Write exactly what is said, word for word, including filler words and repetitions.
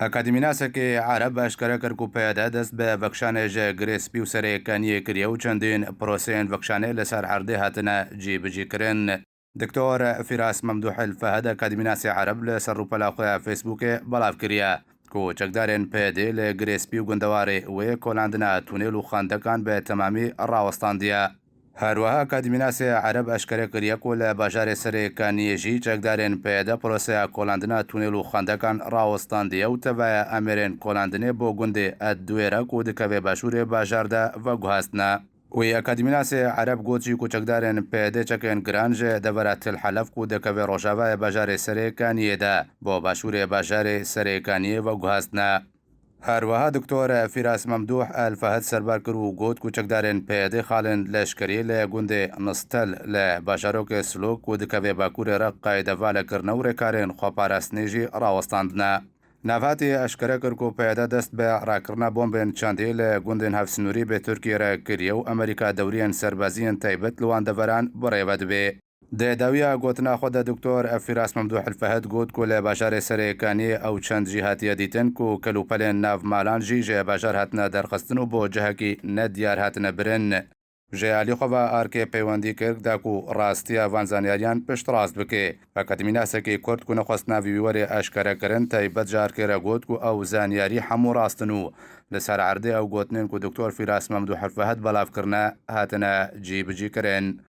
Akademînasekê Ereb eşkere kir ku P Y D dest bi vekişanê ji Girê Spî û Serê Keniyê kiriye û çendîn proseyên vekişanê li ser erdê hatine cîbicîkirin. Doktor Fîras Memdûh El Fehd, akademînasê Ereb, li ser rûpela xwe ya Facebookê belav kiriye ku çekdarên P Y D li Girê Spî û gundewarê wê kolandina tunêl û xendekan bi temamî rawestandiye. Her wiha akademînasê Ereb eşkere kiriye ku li bajarê Serê Kaniyê jî çekdarên P Y D proseya kolandina tunêl û xendekan rawestandiye û tevaye emêrên kolandinê bo gundê Edduêre ku dikeve başûrê bajar de veguhastine. Wî akademînasê Ereb got jî ku çekdarên P Y D çekên giran ji devera Til Helef ku dikeve rojavayê bajarê Serê Kaniyê de bo başûrê bajarê Serê Kaniyê veguhastine. Her wiha Doktor Fîras Memdûh El Fehd serbar kir û got ku çekdarên P Y D xalên leşkerî li gundê Nistel li bajarokê Silok ku dikeve bakurê Reqayê de vale kirine û rêkarên xweparastinê jî rawestandine. Navhatî eşkere kir ku P Y D dest bi rakirina bombên çandî li gundên hevsnûrî bi Tirkiyê re kiriye û Amerîka dewriyên serbaziyên taybet li wan deveran birêve dibe. Di dawiya gotina xwe de Doktor Fîras Memdûh El Fehd got ku li bajarê Serê Kaniyê ew çend jî hatiye dîtin ku kelûpelên nav malan jî ji bajar hatine derxistin û bo cihekî nediyar hatine birin. Ji alî xwe ve arkê peywendî kir da ku rastiya van zanyariyan piştrast bike. Akademînasekî Kurd ku nexwest navê wî were eşkerekirin, taybet ji arkê re got ku ew zanyarî hemû rast in û li ser erdê ew gotinên ku Doktor Fîras Memdûh El Fehd belav kirine hatine cîbicîkirin.